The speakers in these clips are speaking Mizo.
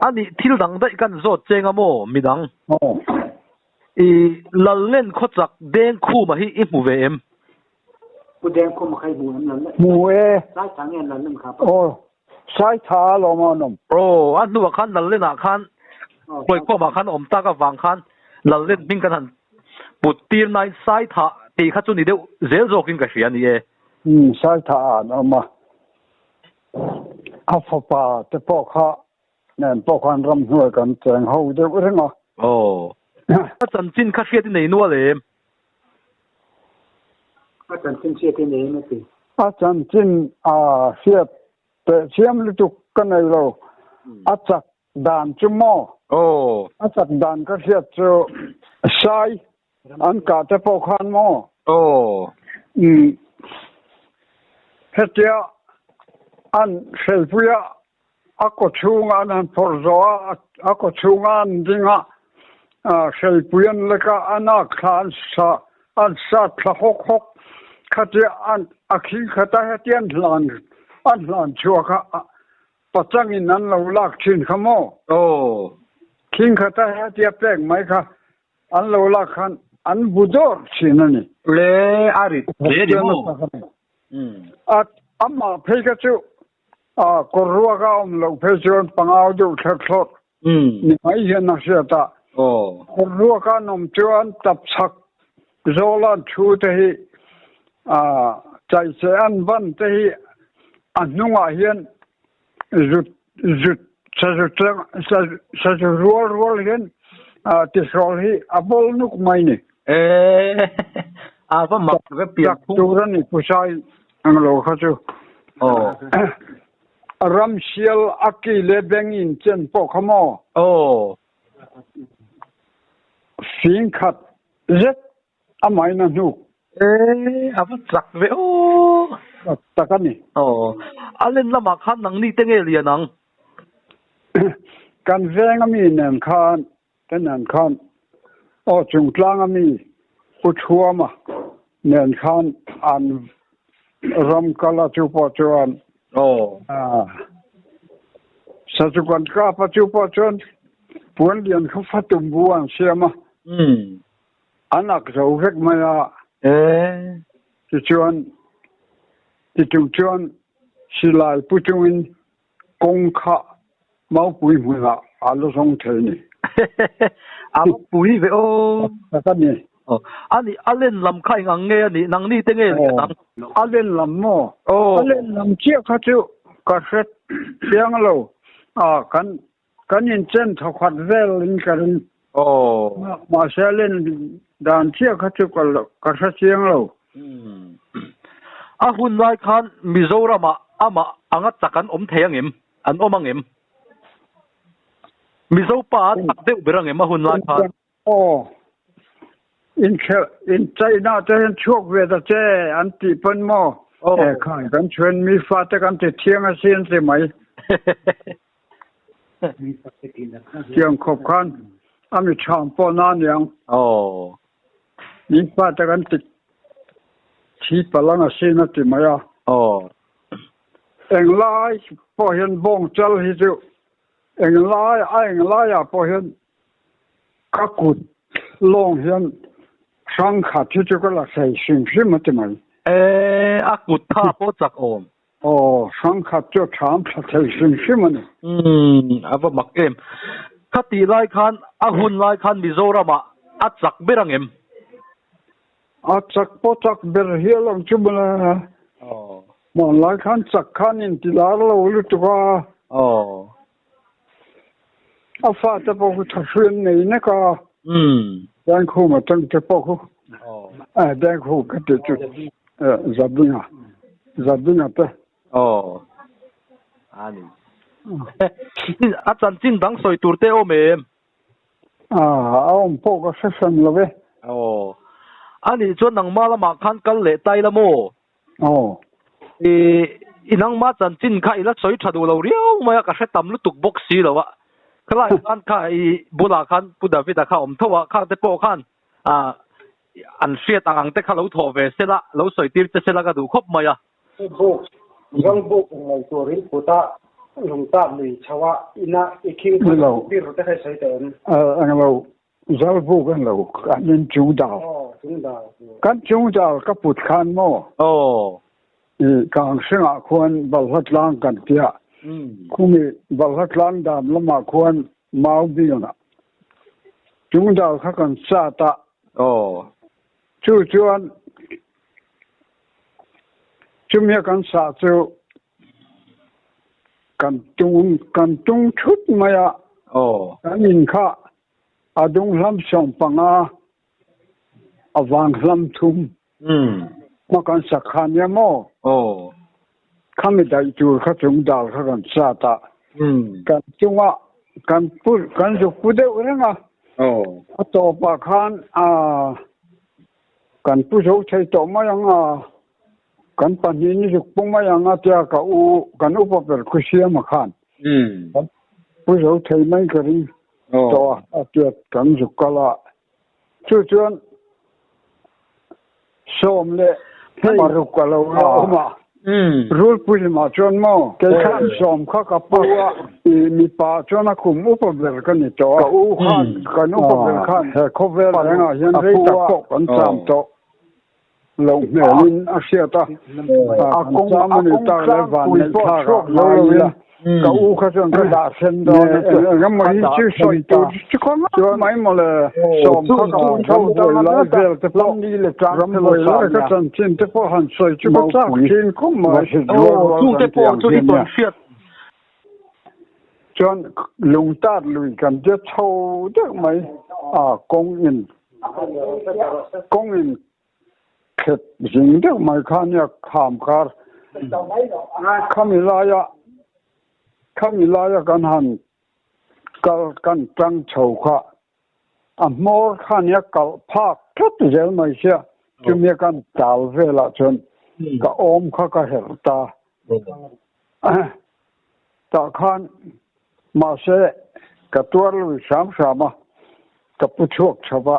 A nih thil dang daih kan zawt cheng a maw midang? Aw. I Lallen khawchak Dengkhuma hi i hmu ve em? Pu Dengkhuma kha i hmu em Lallen? Hmu e. Saitha nge Lallen kha pa? Aw, Saitha alawm a awm. Aw, a hnuah khan Lallen ah khan Hruaikhawmah khan awm tak avang khan Lallen hming kan han put tir nain Saitha tih kha chu ni deuh zel zawkin ka hria a ni e. Umm, Saitha ah an awm a. A fapa te pawh kha nen pawh khan ramhnuai kan cheng ho deuh reng a. Aw. A chanchin kha hriat i nei nual em? A chanchin hriat i nei em a ti? A chanchin a hriat teh chiam lutuk ka nei lo. A chak dan chu maw? Aw. A chak dan ka hriat chu Sai An kah te pawh khan maw? Aw. Umm. Hetia an hreipui a, a kaw chhunga an han phawrh zawh a, a kaw chhunga an ding a, hreipui an lek a, an ak thla an sa, an sat thla hawk hawk. Khatia an, a khing khat a hetia an hlan, an hlan chhuak a, pachangin an lo lak thin kha maw? Aw. Khing khat a hetia pek mai kha An lo lak khan an bu dawr thin a ni. Le a rit hle ni maw? A amah phei kha chu a kawr ruak a awm loh phei chuan pangau deuh thlawt thlawt ni mai hian a hriat a. Kawr ruak a an awm chuan tap chhak zawl an thu te hi a chaicheh an ban te hi a hnungah hian zut zut sazu sazu rual rual hian tihrawl hi a bawl nuk mai ni. E a va mak ve pian phung. Tur a ni pusai ang lo kha chu. Aw. Ram sial a ki le beng in chen pawh kha maw? Aw. Fing khat zet A main a hnuk. E, a va chak ve aw. Tak tak a ni. Aw, a len lamah khan nangni te nge lian ang? Kan veng a mi nen khan, te nen khan, aw chungtlang a mi Pu Thuama nen khan an ram kal a chu pawh chuan Aw. Sachu kan kap a chu pawh chuan puan lian kha fatum bu an siam a. Umm. An ak zo vek mai a. E. Tichuan, titung chuan silai pu chungin kawng kha maupui hmunah a la zawng thei ni. A va pui ve aw. Tak a ni. Aw. A nih, a len lam kha eng ang nge a nih? Nangni te nge lian ang? A len lam maw? Aw. A len lam chiah kha chu ka hre chiang lo. A, kan Kan inchen thawkhat vel in ka ring. Aw. Mahse a len dan chiah kha chu ka ka hre chiang lo. A hun lai khan Mizoramah amah anga chak an awm thei angem? An awm angem? Mizo pa a chak deuh ber angem a hun lai khan? Aw. Inkhelh inchaihna te hian chhuak ve ta che an tih pawn maw? Aw. E khai kan chhuan mi fate kan ti thiang a si an ti mai. Tiang khawp khan a mi ṭham pawh na niang. Aw. Mi fate kan ti thi palang a sin a ti mai a. Aw. Englai pawh hian bawng chal hi chu englai a englaiah pawh hian Ka kut lawng hian hrang khat hi chu ka la hrei hrim hrim a ti mai. E, a kut tha pawh chak awm. Aw, hrang khat chu a ṭham thla thei hrim hrim a ni. Umm, a va mak em. Kha tih lai khan, a hun lai khan Mizoramah a chak ber ang em? A chak pawh chak ber hial ang chu mawle. Aw. Hmanlai khan chak khan intilar lo lutuk a. Aw. A fate pawh khu tha hriam nei nek a. Umm. Dengkhum atang te pawh khu. Eh Dengkhum ka ti chu eh Zabinga. Zabinga te. Aw. A ni. A chanchin dang sawi tur te awm em? A awm pawh ka hre hran lo e. Aw. A nih chuan nangmah lamah khan kal leh tai la maw? Aw. I i nangmah chanchin kha i la sawi tha duh lo riau mai a, ka hre tam lutuk bawk si lo a. Khalai khan kha i bulah khan Pu David-a kha awm tho a, khang te pawh khan ah an hriat ang ang te kha lo thawh ve sela, lo sawi tir che sela ka duh khawp mai a. Buk, Zal buk ngaihtuah rilput a. Lungtap lui chho a ina i khing Ni lo. Bir te kha i sawi tawh em? Eng lo, Zalbu kan lo, kan in chung dal. Aw, chung dal. Kan chung dal ka put khan maw? Aw. I kang hringah khuan balhla tlang kan tia. Khumi balhla tlang dam lamah khuan mau bingah chung dal kha kan sat a. Aw. Chu chuan chumia kan sah chu kan tung kan tung thut mai a. Aw. Kan in kha a dung hlam 15, a vang hlam 3. Ma kan sak kha nia maw? Aw. Khami daih tur kha chung dal kha kan sat a. Kan chunga kan pu kan zuk pu deuh reng a. Aw. A tawpah khan a kan pu zo thei tawh mai ang a. Kan pahnih ni zuk pu mai ang a tia ka u kan upa ber khu siam a khan. Kan pu zo thei mai ka ring tawh a a tia kan zuk kal a. Chu chuan 16 a lo la awm a. Rulpui lamah chuan maw kei khan 10 kha ka pu a, i mipa chuan a kum upa ber ka ni tawh a. Ka u khan kan upa ber khan he khawvel rengah hian rei tak pawh kan cham tawh loh hmelin a hriat a. A kawng a ni tak le van neih thlak ah lo lo ila ka u kha chuan ka dah then dawn a chu engemaw hi chu sawi tur chu khaw ngawt mai maw le 10 kha ka pu tho ram buai lai vel te pawh ram buai lai ka chanchin te pawh han sawi chu ka chak thin khawp mai Chung te pawh chu i tawn hriat chuan lungtat lui kan tia chho deuh mai a kawng in kawng in Khet zing deuh mai kha nia kham kar khami laia khami laia kan han kal kan tang chho kha a hmawr kha nia kalh phak tlat zel mai sia chumia kan tal velah chuan ka awm kha ka herh ta tah khan mahse ka tuar lui hram hram a ka pu chhuak chho va.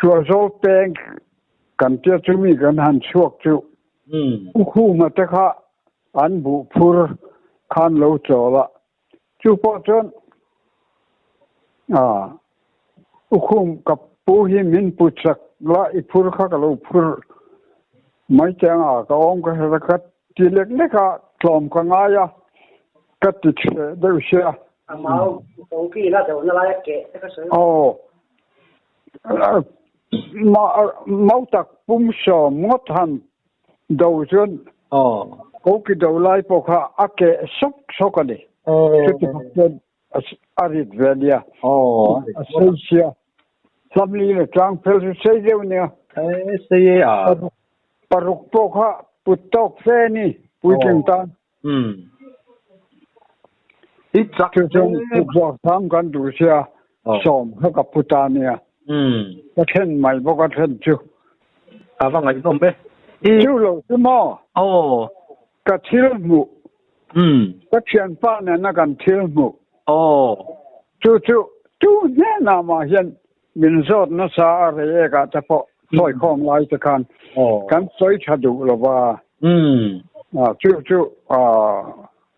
Tuahzawl peng kan tia chumi kan han chhuak chu U Khuma te kha an buh phur khan lo chawl a. Chu pawh chuan U Khum ka pu hi min pu chak la i phur kha ka lo phur mai che anga ka awm ka hre ka ti lek lek a tlawm ka ngai a ka ti chhe deuh sia. A mau ko ki la deuh na lai a keh te ka sawi. Aw. Ma mau tak pum 10 ngawt han do chuan ko ki do lai pawh kha a keh sawk sawk a ni. Chuti bawk chuan a rit ve nia. A sei sia. Hlam li le tlang phel chu sei deuh nia. Sei e a. 6 pawh kha put tawk fe ni puitling tan. I chak Chu chuan put tham kan duh sia 10 kha ka pu ta nia. Ka thlen mai bawk a thlen chu. A va ngaihnawm e. Chu lo chu maw? Aw. Ka thil hmuh. Ka thianpa nena kan thil hmuh. Aw. Chu chu tu hnenah mah hian min zawt nasa a rei ek ah te pawh sawi khawm lai te khan kan sawi tha duh lo va. Chu chu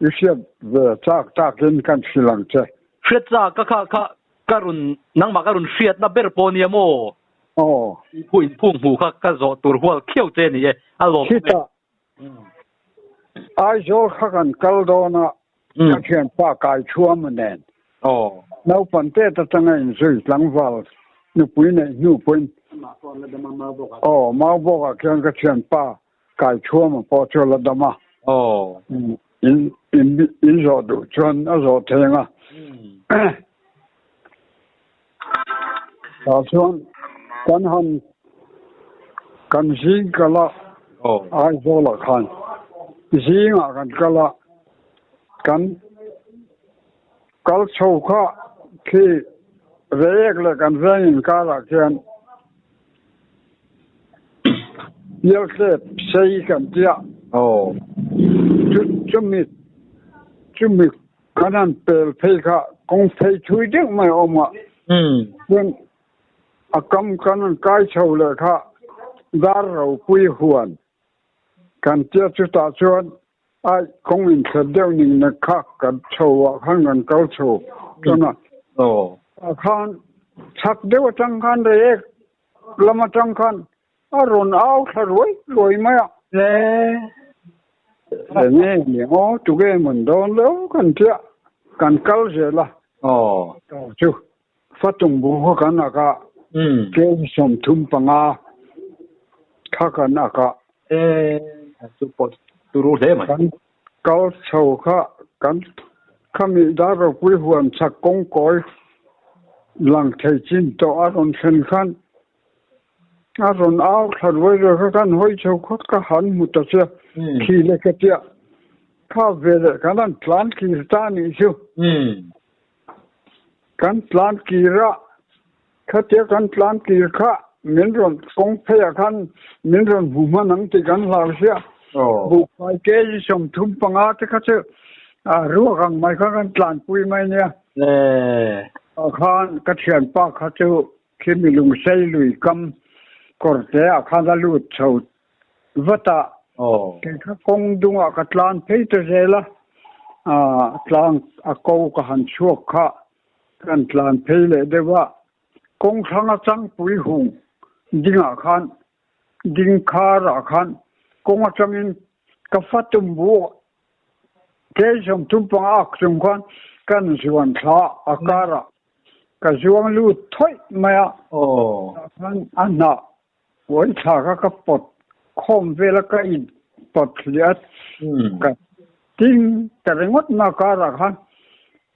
i hriat ve chak takin kan hrilh ang che. Hriat chak ka kha kha ka rawn nangmah ka rawn hriatna ber pawh nia maw? Aw. Phu inphung hmuh kha ka zawh tur hual khiau che ni e, a lawm awm e. Khitah Aizawl kha kan kal dawn a, ka thianpa kai thuam a nen. Aw. Naupang te ta tanga inzui tlangval nupui neih hnu pawhin. Aw, mau bawkah khian ka thianpa kai thuam a pawh chu a la dam a. Aw. In in in zawh duh chuan a zawh thei ang a. Tah chuan kan han kan zing kal a, Aizawlah khan zingah kan kal a, kan kal chho kha khi Reiek leh kan veng inkarah khian Pialtlep sei kan tia. Chumi chumi Kan han pel phei kha kawng phei thui deuh mai a awm a, chuan a kam kan han kai chho leh kha dar ropui huan kan tia chutah chuan. A kawng inthlep deuh ning na kha kan chho ah khan kan kal chho chuan a. Ah khan chhak deuh atang khan reiek lam atang khan a rawn au thla ruai ruai mai a. Le. Enge ni aw tuge mawn dawn lo kan tia kan kal zel a. Chu Fatung bu kha kan ak a, tlem 35 kha kan ak a. E, chu pawh turu hle mai. Kan kal chho kha kan khami dar ropui huan chhak kawngkawi lang thei chin tawh a rawn thlen khan a rawn au thla ruai ruai kha kan hawi chho kha ka han hmu ta che, khi le ka tia kha ve leh kan han tlan kir ta nih chu. Kan tlan kir a, khatia kan tlan kir kha min rawn kawng phei ah khan min rawn hmu hman ang tih kan hlau sia. Buhfai kg 35 te kha chu ruak ang mai kha kan tlanpui mai nia. Ah khan ka thianpa kha chu khi milungsei lui kam kawrte ah khan a lut chho vat a, kei kha kawng dungah ka tlan phei ta zel a, tlang a ko ka han chhuak kha kan tlan phei leh deuh a, kawng thlanga changpui hung dingah khan ding kharah khan kawng atangin ka fa tum bu kei 35 ak chung khan kan zuan thla a karah ka zuang lut thawih mai a, khan a hnah Puan thla kha ka pawt khawm vel a, ka in pawt hliah a, ka ting ta ringawt na karah khan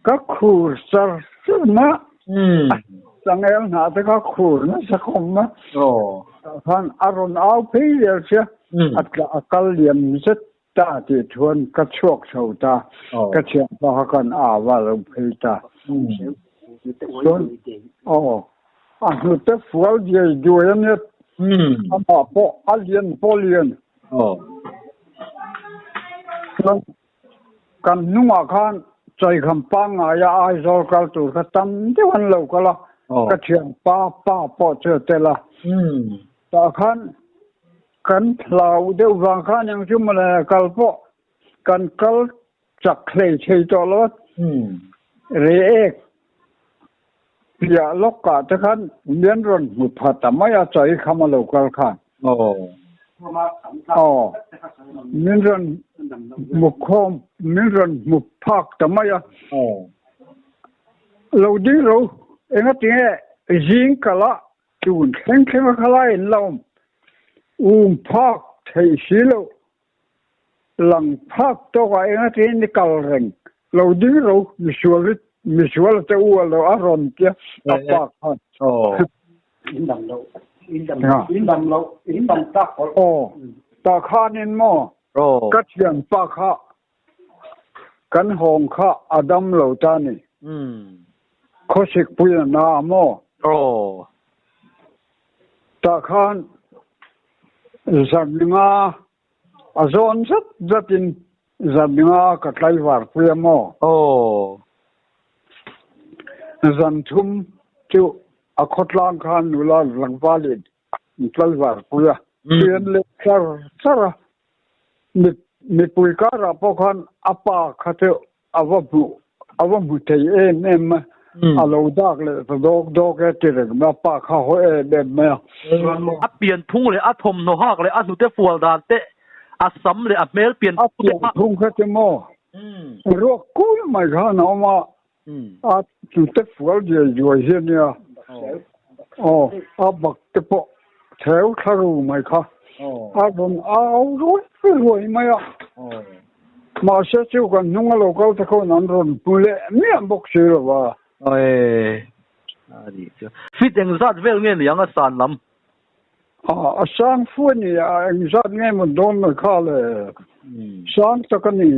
ka khur char char mai a, a changel hnah te kha khur nasa khawm a, tah khan a rawn au phei zel sia, a tla a kal liam zet ta tih chuan ka chhuak chho ta, ka thianpa kha kan au a lo phei ta. Chuan aw a hnute fual diai duai a nia, amah pawh a lian pawh lian. Chuan kan hnungah khan Chaikham pangngaia Aizawl kal tur kha tam deuh an lo kal a, ka thianpa pa pawh chu a tel a. Tah khan Kan hlau deuh vang khan eng chu mawle kal pawh kan kal chak hlei thei tawh lo a. Reiek piah lawk ah te khan mian rawn hmu pha ta mai a chai kham a lo kal khan. Aw min rawn hmu khawm min rawn hmu phak ta mai a. Lo ding ro engatinge zing kal a Tun thleng thleng a khalai in la awm um phak theih si loh, lang phak tawk ah eng atin ni kal reng lo ding ro misual hi misual te u a lo a rawn tia a pa khan. In dam loh, in dam loh, in dam loh, in dam tak pawlh. Aw, tah khan in maw ka thianpa kha kan hawng kha a dam lo ta ni. Khawsik pui a na a maw? Tah khan zan nga a zawn zat zatin zan nga ka tlaivar pui a maw? Zan thum chu a khawtlang khan nula tlangvalin an tlaivar pui a, tui an let char char a. Mipui karah pawh khan a pa kha chu a va hmuh a va hmu thei em em a, a lo dak leh ta dawk dawk e ti reng mai a, pa kha haw em em mai a. A pianphung leh a thawmhnaw hak leh a hnute fual dan te, a sam leh a hmel pianphung te kha. A pianphung kha chu maw ruak kul mai khan a awm a, a hnute fual diai duai hi a nia. Aw, a bak te pawh theu thla ru mai kha a rawn au ruai ruai mai a. Mahse chu kan hnung a lo kal te khawn an rawn hmu leh miah bawk si lo va. Awi, a nih chu. Fit engzat vel nge ni ang a san lam? A sang fu a ni a, engzat nge maw dawn mai kha le? Sang tak a ni.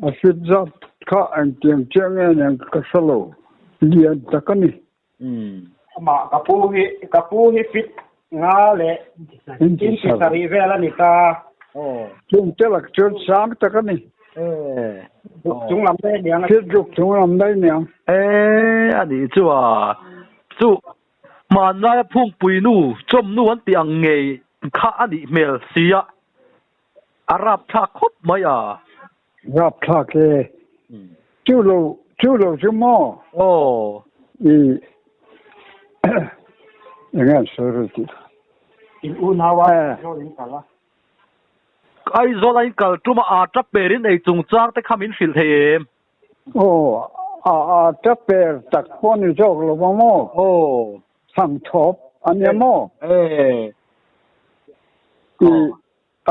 A fit zat kha engtiang chiah nge ni ang ka hre lo. Lian tak a ni. Amah ka pu hi, ka pu hi fit nga leh inti sarih vel a ni ta. Chung te lak chuan sang tak a ni. Ruk chung lam daih niang. Fit ruk chung lam daih niang. E a nih chu a, chu Hmanlaia phungpui nu, chawmnu an tih ang ngei kha a nih hmel si a. A rapthlak khawp mai a. Rapthlak e. Chu lo chu lo chu maw? Aw. I enge an sawi rei tih. In unau a Aizawl in kal a. Aizawl a in kal tum a a tap per in ei chungchang te kha min hrilh thei em? Aw a a tap per tak pawh ni zawk lo va maw? Aw. Chhang thawp a nia maw? E. I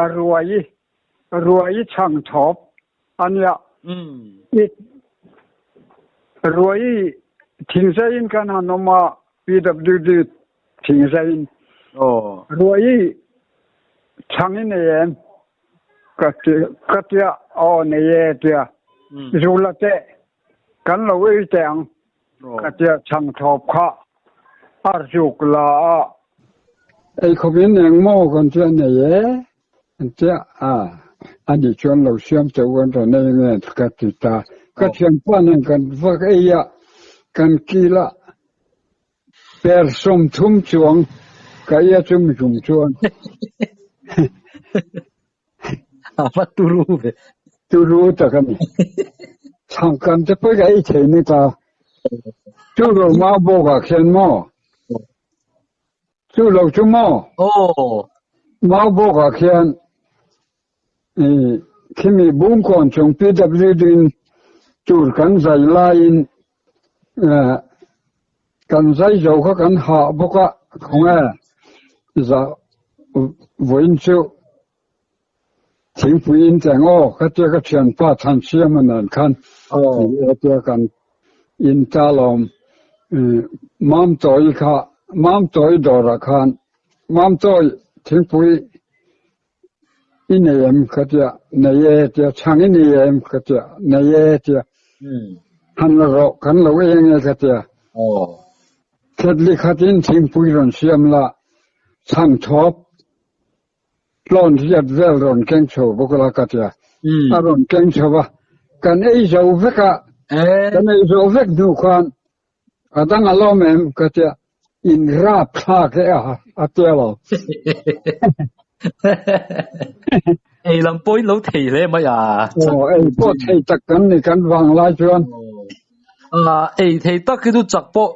a ruai ruai chhang thawp a nia. I ruai thingzaiin kan han awm a PWD thingzaiin. Aw. Ruai chhang i nei em? Ka ti ka tia aw nei e tia. Zula te kan lo ei teh ang. Ka tia chhang thawp kha a zuk la a. Ei khawpin eng maw kan tia nei e an tia a, ani chuan lo siam teuh kan rawn ei nge ka ti ta. Ka thianpa nen kan vak ei a, kan kil a, per 30 chuang ka ia chum zum chuan. A va turu ve. Turu tak a ni. Chhang kan te pawh ka ei thei ni ta. Chu lo mau bawk ah khian maw? Chu lo chu maw? Aw. Mau bawk ah khian i khimi Bungkawn chung PWD in tur kan zai laiin kan zai zo kha kan hah bawk a, khawnge za vawiin chu thingpui in teng aw ka tia ka thianpa Thansiama nen khan tia kan in ta lawm Mamtawi kha Mamtawi dawrah khan Mamtawi thingpui I nei em ka tia, nei e tia, chhang i nei em ka tia, nei e tia, han la rawh kan lo eng e ka tia. Khetli khatin thingpui rawn siam la, chhang thawp tlawn riat vel rawn keng chho bawk la ka tia. A rawn keng chho a, kan ei zo vek a, kan ei zo vek hnu khan A dang a lawm em ka tia in rap thlak e a a tia lo. Ei lam pawh in lo thei hle mai a. Aw ei pawh thei tak kan ni kan vang lai chuan. Ei thei tak hi chu chak pawh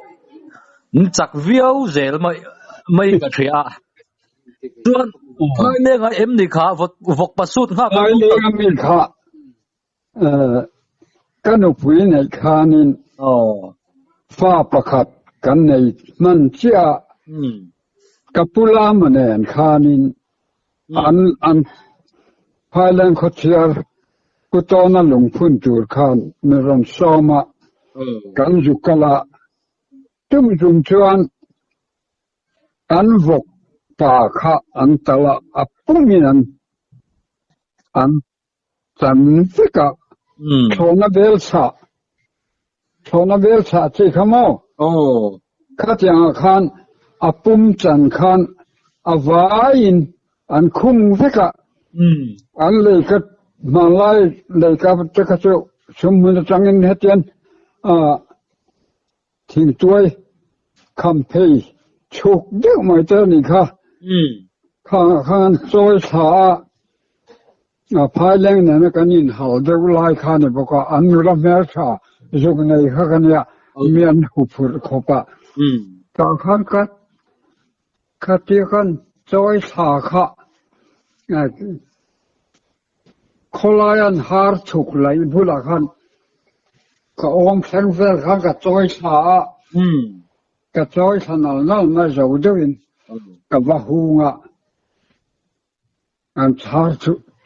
in chak viau zel mai mai ka hria a. Chuan Phaileng a em ni kha vawk pasut nghak. Phaileng a mi kha Ka nupui neih khanin fa pakhat kan nei hman chiah a, ka pu Lama nen khanin an an Phaileng khawchhiar Kutawna lungphun tur khan min rawn sawm a, kan zu kal a, tum zum chuan an vawk pa kha an tal a, a pumin an an Chan vekah thlawhna bel chhah, thlawhna bel chhah chi kha maw? Khatiangah khan a pum chan khan a vaiin an khung vekah an lei ka hmanlai lei ka te kha chu sumhmun atangin hetian thingtuai kham phei chhuk deuh mai te a nih kha. Khangah khan an chawi thla a, a phaileng nena kan inhal deuh lai kha a ni bawk a, an nula hmeltha zuk nei kha ka nia, mi an huphurh khawp a. Tah khan ka khatia kan chawi thla kha Khawlai an har chhuk laih bulah khan ka awm thleng vel khan ka chawi thla a, ka chawi thla nal nal mai zo deuhin ka va hung a, an chhar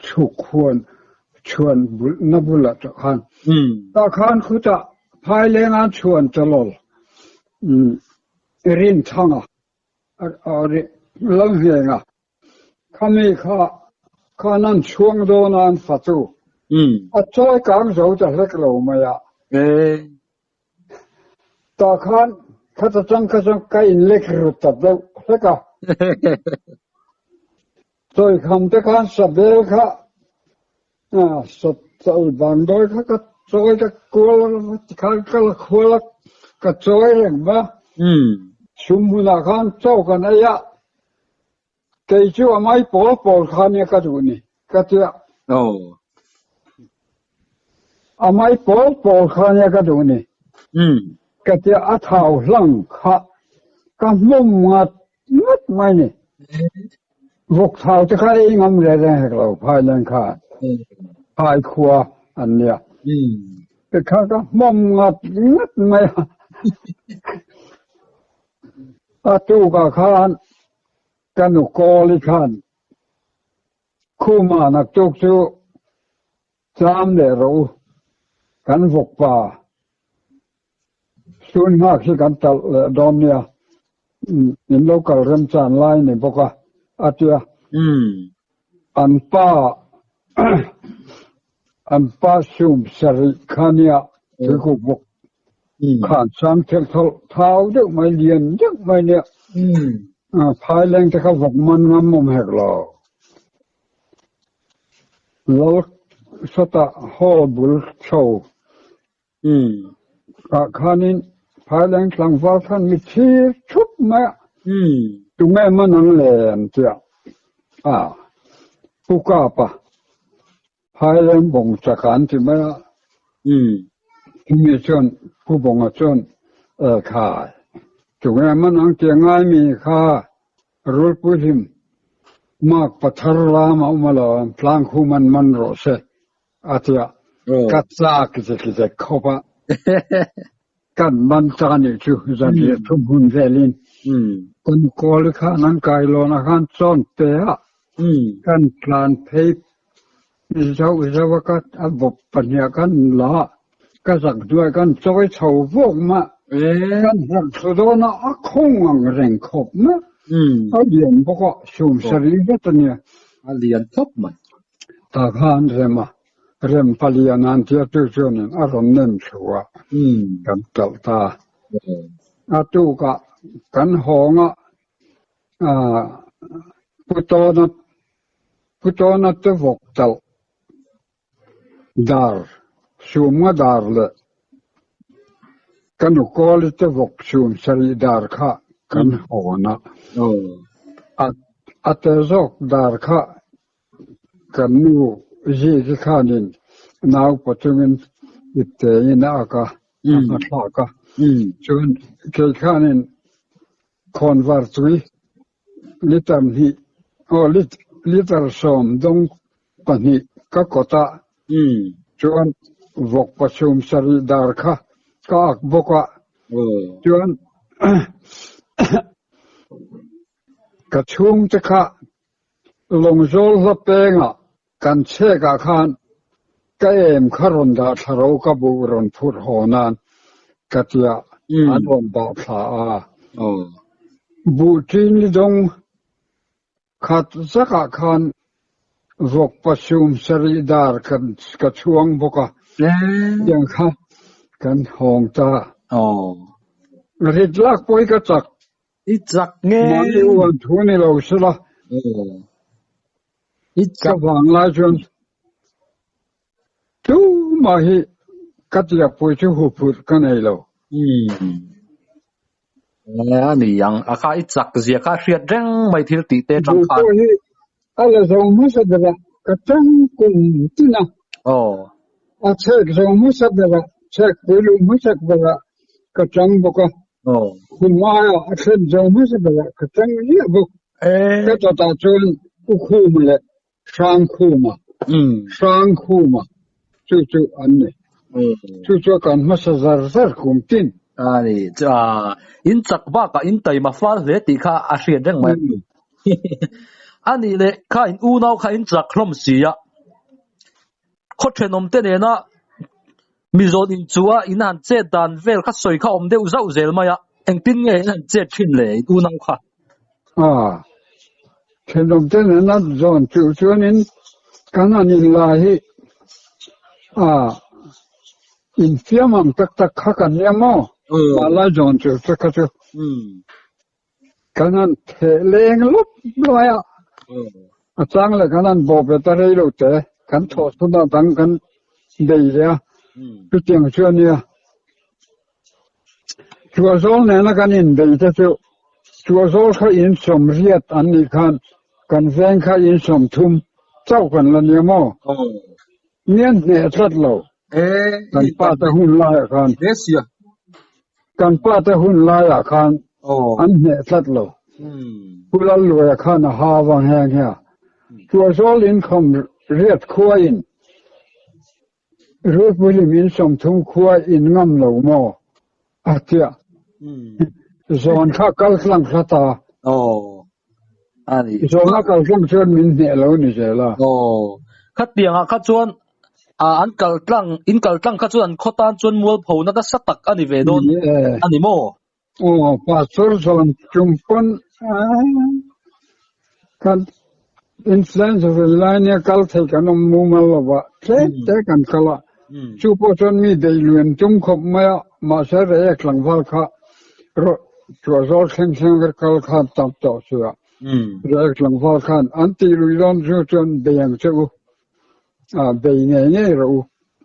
chhuk huan chhuan na bulah tawh khan tah khan khutah phaileng an chhuan chawlawl Rinthanga Lalnghenga Khami kha khan an chhuang dawn a an fatu. A chawi kang zo ta hlek lo mai a. Tah khan khata tang kha chuan ka inlek rut ta deuh hlek a. Chawi kham te khan sabel kha sat vandawi kha ka chawi ka kual tikhan ka la khual a ka chawi reng va. Chhum hunah khan chaw kan ei a. Kei chu a mai pawl pawl kha nia ka duh ni ka tia. Oh. A mai pawl pawl kha nia ka duh ni. Ka tia a thau hlang kha ka hmawm ngat ngat mai ni. Vawk thau te kha ei ngam reng reng hek lo Phaileng khan. Phai khua an nia. Te kha ka hmawm ngat ngat mai a. A tukah khan ka nu Kawli khan Khuma naktuk chu cham leh rawh u, kan vawkpa sun nghak hi kan talh leh dawn nia, in lo kal remchan lai ni bawk a, a ti a. An pa an pa sum sarih kha nia tuikuk bawk khan sang thel thawlh thau deuh mai lian deuh mai nia Phaileng te kha vawk man ngam awm hek lo. Lal sawtah hall bul chho ah khanin Phaileng tlangval khan mi thlir thup mai a, tunge man ang le an ti a, a Pu Kapa Phaileng bawng chak an ti mai a, chumi chuan Pu Bawnga chuan khai tunge man ang tia ngaimi kha Rulpui hlim mark pathar lam a awm alawm tlang khu man man rawh se a ti a, ka chak zek zek khawp a, kan man ta nih chu zanriah thum hun velin kan kawl khan an kailawn ah khan chawn pe a, kan tlan phei zauh zauh a ka a bawp pahnih kan la a, ka zak hnuai kan chawi chho vawk mah kan harh thlu dawn a, a khawng ang reng khawp mah a lian bawk a, sum sarih vek a nia. A lian khawp mai. Tah khan rem a, rem palian an tia tu chuanin a rawn nem thlu a, kan talh ta. A tukah kan hawng a, Pu Tawna Pu Tawna te vawk talh dar sumnga dar leh ka nu Kawli te vawk sum sarih dar kha kan hawn a, a te zawk dar kha kan nu Ziki khanin nau pachungin iptein a ak a, a hmathlak a, chuan kei khanin khawnvar tui liter hnih aw liter 70 ka kawt a, chuan vawk pasum sarih dar kha ka ak bawk a, chuan ka chhungte kha Lawngzawl hla pengah kan chhekah khan ka em kha rawn dah thla ro ka buh rawn phurh haw nan ka tia an rawn dah thla a. Buh ṭin li dawng khat zakah khan vawk pasum sarih dar ka chhuang bawk a, tiang kha kan hawng ta. Rit lak pawh hi ka chak. I chak nge? Mahni uan thu ni lo sela. I chak. Ka vang lai chuan tumah hi ka tiakpui chu huphurh ka nei lo. A ni ang. A kha i chak zia kha hriat reng mai thil tih te tang khan. Duh pawh hi a la zo hmasa ber a, ka tang kum tin a. A chhek zo hmasa ber a, chhek pui luh hmasak ber a ka tang bawk a. Hun aia a thlen zo hmasa berah ka tang ziah bawk. Ka tawtah chuan U Khuma leh Hrang Khuma, Hrang Khuma chu chu an ni. Chu chu a kan hmasa zar zar kum tin. A ni, in chak bakah in taima fal hle tih kha a hriat reng mai. A nih leh kha in unau kha in chak hlawm si a, khaw thenawm te nena Mizawn in chu a in han chet dan vel kha sawi kha awm deuh zauh zel mai a, engtin nge in han chet thin le in unau kha? A, thenawm te nena zawn chuh chuanin kan han inla hi a, infiam ang tak tak kha kan nia maw? Mahla zawn chuh te kha chu kan han theh leng lawp lai a, a chang leh kan han bawp leh ta rei lo te, kan thawh chhun a dang kan bei leh a, chutiang chu a nia. Chuahzawl nena kan inbei te chu Chuahzawl kha in 80 an nih khan kan veng kha in 30. chauh kan la nia maw? Mian hneh tlat lo. Kan pa te hun laiah khan. Kan pa te hun laiah khan an hneh tlat lo. Pu Lalluaia khan a ha vang nghe nghe a. Tuahzawl inkhawm riat khuain Rulpuilim in 30 khua in ngam lo maw? A tia. Zawn kha kal tlang kha ta. Zawn a kal tlang chuan min hneh lo ni zel a. Khatiangah kha chuan an kal tlang, in kal tlang kha chuan an khaw tan chuan mualphona nasa tak a ni ve dawn a ni maw? Aw, Pastor zawn chung pawn kan influenza ve lai nia kal thei kan awm mumal lo va, tlem te kan kal a. Chu pawh chuan mi bei luan tum khawp mai a, mahse Reiek tlangval kha Tuahzawl thleng thleng ka kal khan tam tawh chu a. Reiek tlangval khan an tih lui dawn chu chuan bei ang che u, bei ngei ngei rawh u,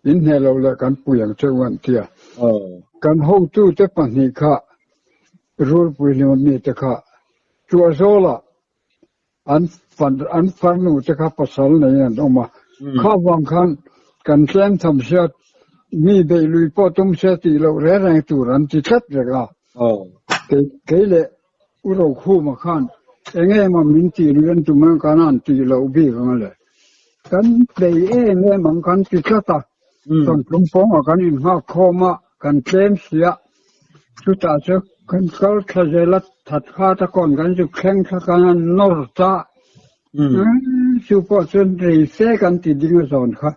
in hneh loh leh kan pui ang che u an ti a. Kan hotute pahnih kha Rulpui hlimawm mite kha Tuahzawlah an an farnu te kha pasal neiin an awm a. Kha vang khan kan tlem tham hriat mi beih lui pawh tum se tih loh reng reng tur an ti tlat vek a. Kei leh U Rokhuma khan eng emaw min tih lui an tum ang kan han tih loh bik ang le. Kan bei em em ang kan ti tlat a. Chawngtlung pawngah kan innghak khawm a, kan tlem si a. Chutah chu kan kal thla zel a, that khat a kawn kan zuk thleng thla kan han nawr ta. Chu pawh chuan rei fe kan ti ding a zawn kha.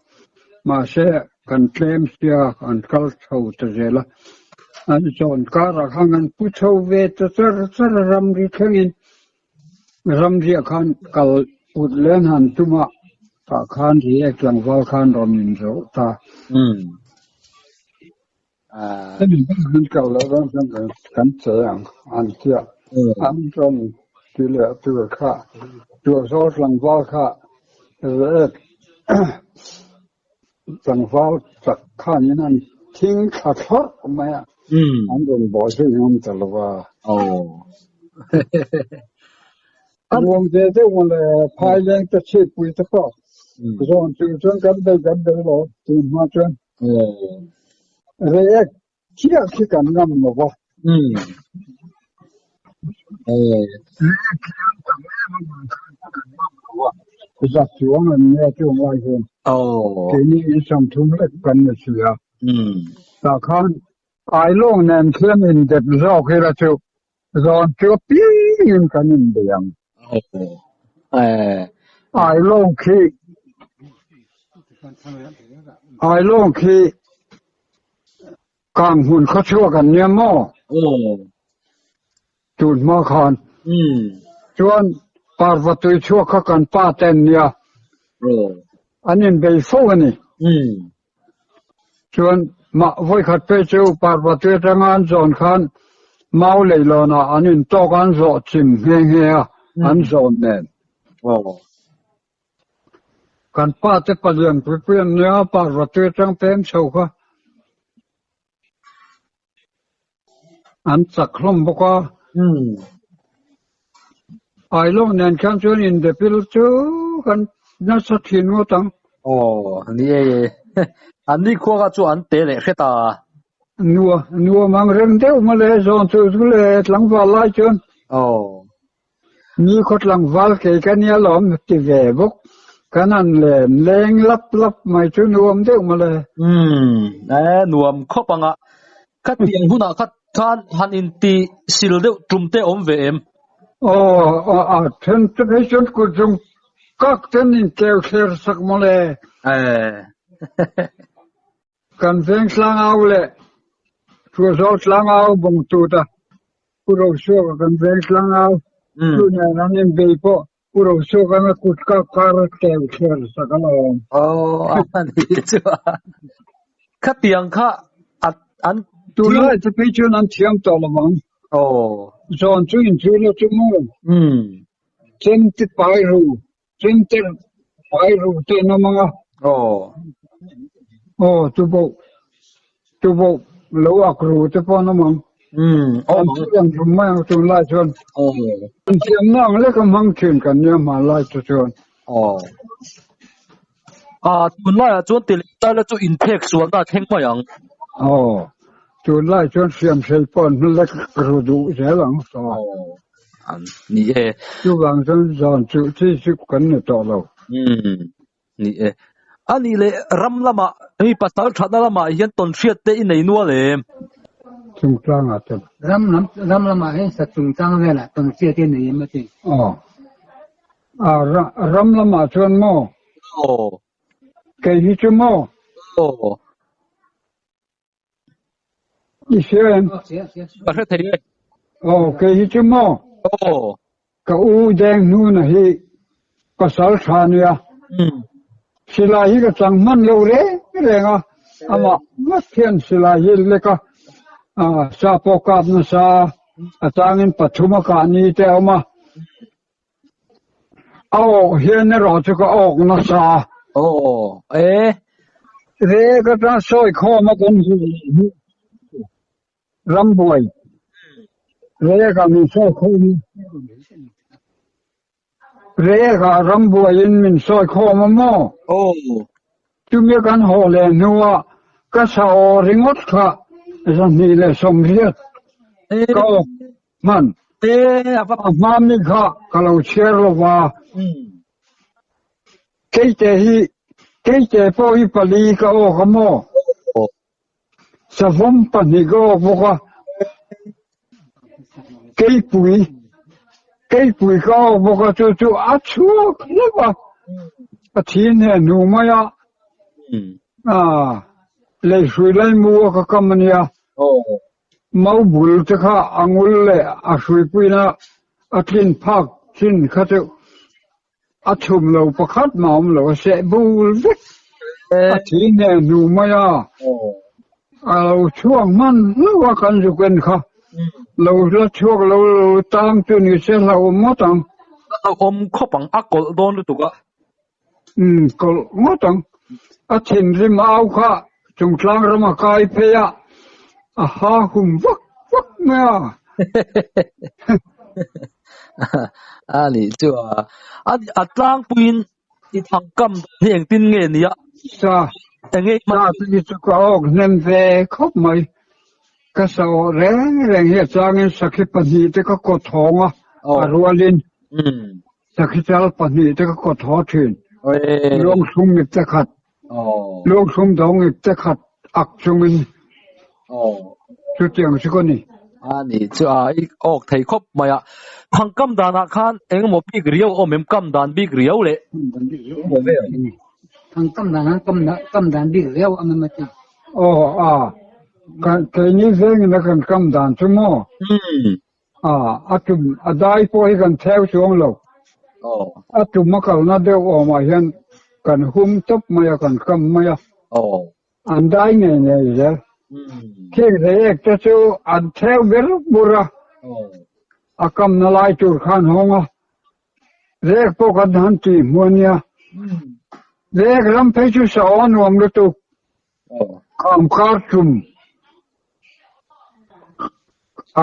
Mahse kan tlem sia an kal chho ta zel a. An zawn karah khan kan pu chho ve ta char char a ramri thlengin ramriah khan kal put len han tum a, tah khan riek tlangval khan rawn inzawh ta. Hemi bak an kal loh dawn chuan kan che ang an tia. An rawn ti leh tur kha Tuahzawl tlangval kha Reek tlangval chak khanin an thing thla thlawrh mai a, an rawn bawh zui ngam ta lo va. Nuam ve deuh mawle Phaileng te chhipui te pawh zawn tur chuan kan bei kan bei lo tun hma chuan. React chiah khi kan ngam lo va. React khi an tam em avang khan kan ngam lo va. Zak chuang an nia chu ngai hian. Keini in 30 lek kan ni si a. Tah khan Ailawng nen khian indep zawk ila chu Zawn chu apiangin kan inbei ang. Ailawng khi Ailawng khi kang hmun khaw chhuak an nia maw? Tun hma khan. Chuan parva tui chhuak kha kan pa te an nia. An inbei fo a ni. Chuan mah vawikhat phei chu Parvatui atanga an zawn khan mau leilawnah an intawk a, an zawh chim nghe nghe a, an zawn nen. Kan pa te palian pui pui an nia, Parvatui atang pem chho kha an chak hlawm bawk a. Ailawng nen khan chuan indepil chu kan nasa thin ngawt ang. Aw, ni e, an ni khua kha chu an te leh hret a. Nua, nuam ang reng deuh mawle zawn chu chu le tlangval lai chuan. Aw. Ni khaw tlangval kei ka nia lawm ti ve bawk. Kan han lem leng lap lap mai chu nuam deuh mawle. Umm, e nuam khawp ang a. Khatiang hunah kha khan han inti sil deuh tum te awm ve em? Aw, a then te phei chuan kut zung kak ten inkeu thler sak mawle. E. Kan veng tlangau leh Thuazawl tlangau bawng tut a, Pu Rosuaka kan veng tlangau chu nen an inbei pawh Pu Rosuaka na kut kap kar a keu thler sak alawm. Aw, a ni chu a. Khatiang kha an Tunlai te phei chuan an thiam tawh lo ang. Aw. Zawn chu inchhung la chu maw? Chemte pai ru Chemte pai ru te an awm ang a. Aw. Aw, tuboh, tuboh lo ak ru te pawh an awm ang. Awm An ang. thil ang rum mai ang tunlai chuan. Aw. An thiamna ang lek a hmang thin kan nia hmanlai te chuan. Aw. A tunlaiah chuan ti leh ta ila chu inphek sualna a thleng mai ang. Aw, tunlai chuan hriamhrei pawh an hmel lek ru duh zel ang saw. Aw, an ni e. Chuvang chuan zawn chuh chi chu kan ni tawh lo. Umm, ni e. A nih leh ram lamah hei pasal thatna lamah hian tawnhriat te i nei nual em? Chungchangah te. Ram lam ram lamah hian sa chungchang velah tawnhriat i nei em a ti? Aw. A ram lamah chuan maw? Aw. Kei hi chu maw? Aw. I hria em? Ka hre thei e. Aw, kei hi chu maw? Aw. Ka u deng hnuna hi pasal tha nia. Silai hi ka chang hman lo reng reng a, amah ngat hian silai hi lek a, sa pawh kap nasa, a changin pathum a kah ni te a awm a. A awk hian erawh chu ka awk nasa. Aw, e. Rek atang sawi khawm a kan hi rambuai. Rek ah min sawi khawm a. Rek ah rambuai in min sawi khawm a maw? Aw. Chumi kan haw leh hnuah ka sa aw ringawt kha 280 ka awk hman. A hma mi kha ka lo chhiar lo va. Keite hi keite pawh hi pali ka awk a maw? Savawm pahnih ka awk bawk a. Keipui keipui ka awk bawk a chu chu a chhuak hlauh a. A thin he hnu mai a. Lei hrui lai mu a ka kam a nia. Mau bul te kha a ngul leh a hruipuina a tlin phak chin kha chu a chhum lo pakhat mah awm lo, a seh bul vek. A thi hne hnu mai a, a lo chhuak hman hlauh a kan zuk en kha. Lo la chhuak lo lo tang chu ni se hlauhawm ngawt ang. A hlauhawm khawp ang, a kawlh dawn lutuk a. Umm, kawlh ngawt ang. A thinrim au kha chungtlang rama kai phei a, a ha hum vak vak mai a. A nih chu a, a tlangpuiin i thangkam dan hi engtin nge nia? Sa, Enge i hman? Sa te chu ka awk hnem ve khawp mai. Ka sa awh reng reng hi a changin sakhi pahnih te ka kawt hawng a, a rualin. Sakhi chal pahnih te ka kawt haw thin. Luangthlum ip te khat, luangthlum dawng ip te khat ak chungin chutiang chu ka ni. A ni chu a i awk thei khawp mai a. Thangkam danah khan engemaw bik riau a awm em? Kam dan bik riau leh. Thangkam dan khan kam dan bik riau a awm em a ti? Aw a, keini vengin a kan kam dan chu maw? A, a tum, a dai pawh hi kan theu chuang lo. A tum a kalna deuh awmah hian kan hum tawp mai a, kan kam mai a. An dai ngei ngei zel. Khing rei ek te chu an theu ber bur a, a kamna lai tur khan hawng a. Rek pawh kan han tih hmu a nia. Rek ram phei chu sa aw nuam lutuk. Kham kar tum.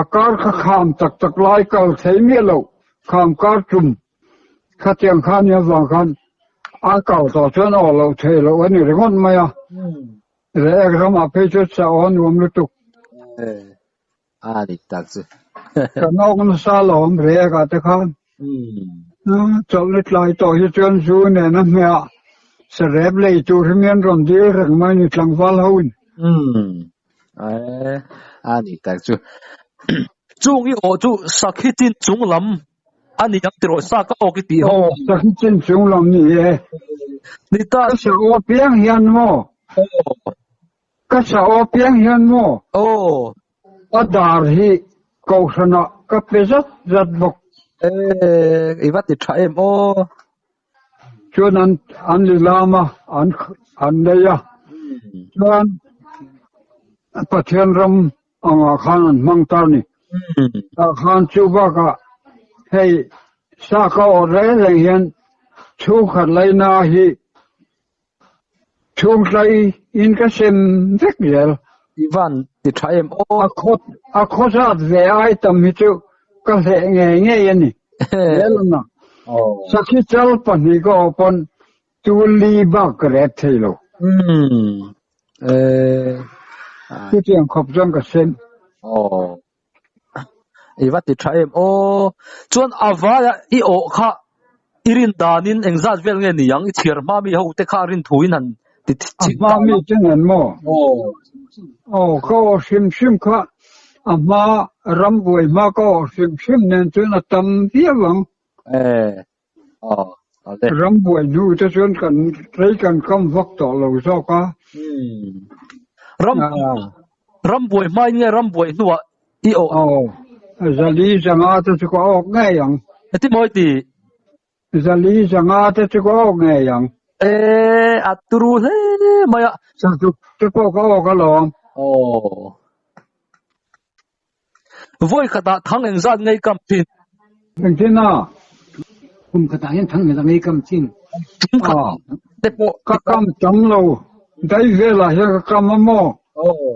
A kar kha kham tak tak lai kal thei miah lo. Kham kar tum. Khatiang kha nia vang khan a kal tawh chuan aw loh thei loh a ni ringawt mai a. Rek ramah phei chu sa aw nuam lutuk. A dik tak chu. Kan awk nasa lawm rek ah te khan. Chawlhni tlai tawh hi chuan zu nen a hmeh a sarep lei tur hi mian rawn dil reng mai ni tlangval ho in. A dik tak chu. Chung i awh chu sakhi chin chung lam a ni ang tiraw sa ka awk i tih ho. Aw sakhi chin chung lam ni e. Ni ta. Ka sa aw piang hian maw. Ka sa aw piang hian maw? Aw. A dar hi kohhranah ka pe zat zat bawk. Eh, i va ti tha em aw. Chuan an an lilam a, an an nei a. Chuan Pathian ram angah khan an hmang ta a ni. Tah khan chu bakah hei sa ka awh reng reng hian chhungkhat laina hi Chhungtlai in ka sem vek zel. I van ti tha em aw. A khaw a khaw zat ve ai tam hi chu ka hleh ngei ngei a ni. Zel a na. Sakhi chal pahnih ka awh pawn Tu li bak ka ret thei lo. Um. Eh. Chutiang khawp chuan ka sen. Aw. I va ti tha em aw. Chuan a vaia i awh kha i rin danin engzat vel nge ni ang i chhiar hma mi ho te kha rin thu in han ti A hma mi te nen maw? Aw. Aw ka awh hrim hrim kha a hma ram buai hma ka awh hrim hrim nen chuan a tam viau ang. Eh. Aw. Ale. Ram buai hnu te chuan kan rei kan kam vak tawh lo zawk a. Ram ram buai hma in nge ram buai hnuah i awh? Aw. Zali zanga te chu ka awk ngei ang. Heti mawi ti? Zali zanga te chu ka awk ngei ang. Eh, a turu hle mai a. Sazuk te pawh ka awk alawm. Aw. Vawi khatah thang engzat ngei kam thin? Engtin a? Kum khatah hian thang engzat ngei kam thin? Tum khat te pawh. Ka kam tam lo. Dai velah hian ka kam a maw?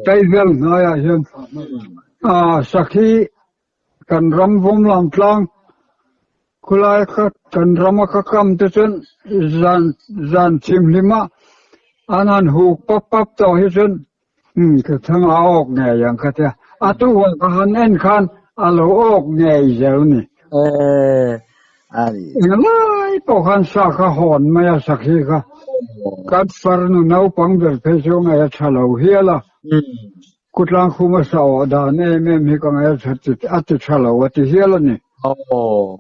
Dai vel hnaiah hian. Sakhi kan ram vawm lam tlang khulai kha kan rama ka kam te chuan zan zan thimhlima an han huk pap pap tawh hi chuan Umm ka thang a awk ngei ang ka tia. A tu huan ka han en khan a lo awk ngei zel ni. Eh, ani. Englai pawh khan sa kha hawn mai a sakhi kha. Kan farnu naupang ber phei chu ngaih a tha lo hial a. Kutlang khuma sa awh dan em em hi ka ngaih a tha a ti tha lo a ti hial a ni. Aw,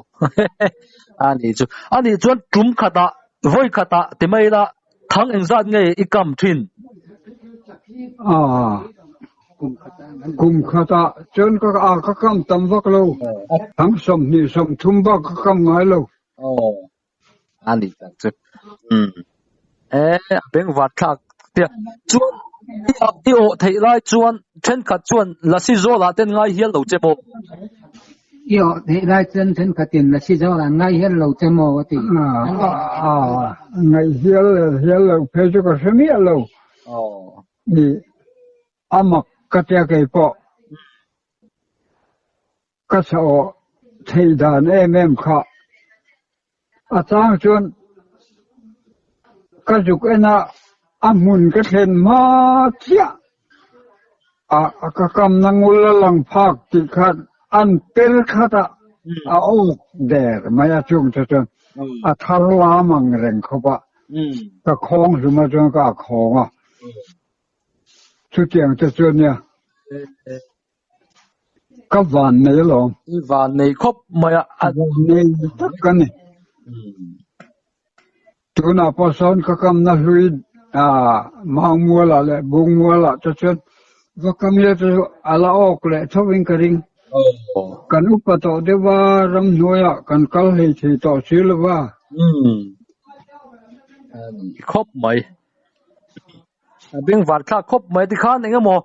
ani chu. Ani chuan tum khatah, vawi khatah ti mai ila Thang engzat nge i kam thin? Aa, kum khatah chuan ka a ka kam tam vak lo. Thang 20 30 bak ka kam ngai lo. Aw, a ni tak chu. Umm. E, a beng vat thlak tia. Chuan i awh theih lai chuan thenkhat chuan lasi zawlah ten ngai hial lo che maw? I awh theih lai chuan thenkhatin lasi zawlah an ngai hial lo che maw a ti. Ngaih hial leh hial loh phei chu ka hre miah lo. I a mak ka tia kei pawh ka sa awh theih dan em em kha. A chang chuan ka zuk en a, a hmun ka thlen hma chiah a ka kamna ngul a lang phak tih khan an per khat a, a awk der mai a chung te chuan a thar lam ang reng khawp a, ka khawng hlum a chuan ka khawng a, chutiang te chuan nia. Ka van nei alawm. I van nei khawp mai a. Van nei tak ka ni. Tunah pawh sawn ka kamna hlui Mangmualah leh Bungmualah te chuan va kam ila chu a la awk leh thovin ka ring. Kan upa tawh deuh a, ramhnuaiah kan kal hlei thei tawh si lo va. Khawp mai. A bengvar thlak khawp mai tikhan eng emaw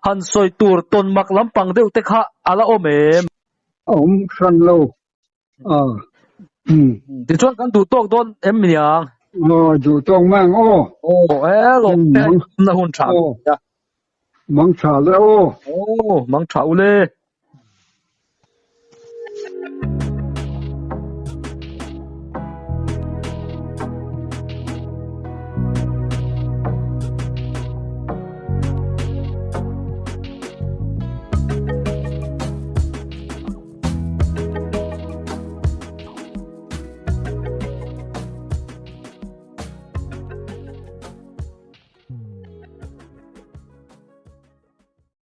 han sawi tur tawn mak lampang deuh te kha a la awm em? A awm hran lo a. Tichuan kan duh tawk dawn em niang? Aw duh tawk mai ang aw. Aw elo na hun tha. Mang tha le aw. Aw mang tha u le.